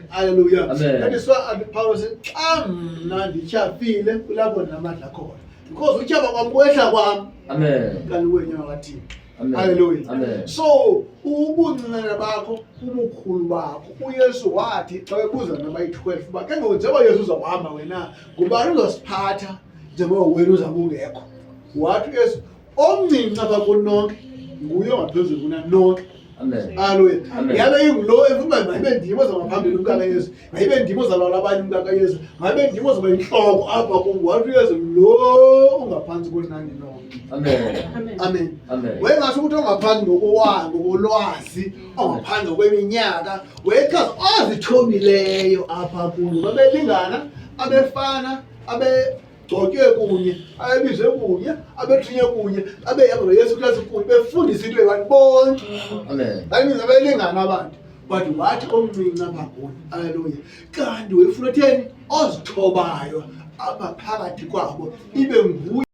Haleluya. Amen. That is why Paul said, xa mna ndityhafile kulapho ndinamandla khona. Because utyhafa kwam kwehla kwam Amen. kanti kwenyama kaThixo. Amen. Haleluya. Amen. So ubuncinane bakho ubukhulu bakho. UYesu wathi xa bebuza nabayi-12 uba ke ngoku njengoba uYesu uzawuhamba wena ngubani uzosiphatha njengoba wena uzawube ungekho. Wathi uYesu omncinci apha kunonke nguye ongaphezulu kunanonke. Amen. Haleluya. Amen. Yabe ingulo efuna uba mayibe ndim ozama phambili umntaka Yesu, mayibe ndim ozalwala abanye umntaka Yesu, mayibe ndim ozaba yintloko apha kum. Wathi uYesu lo ungaphantsi kunani nonke. Amen. Amen. Amen. Wayengasho ukuthi ongaphantsi ngokolwazi, ongaphantsi ngokweminyaka, wayechaza ozithobileyo apha kuyo. Babelingana, abefana, abegcotywe kunye, abebizwe kunye, abethunywe kunye, abehamba noYesu Kristu kunye, befundisa into eyi-one bonke. Amen. That means abelingana abantu. But wathi omncinci apha kuye, haleluya. Kanti wayefuna utheni? Ozithobayo apha phakathi kwabo ibe nguye.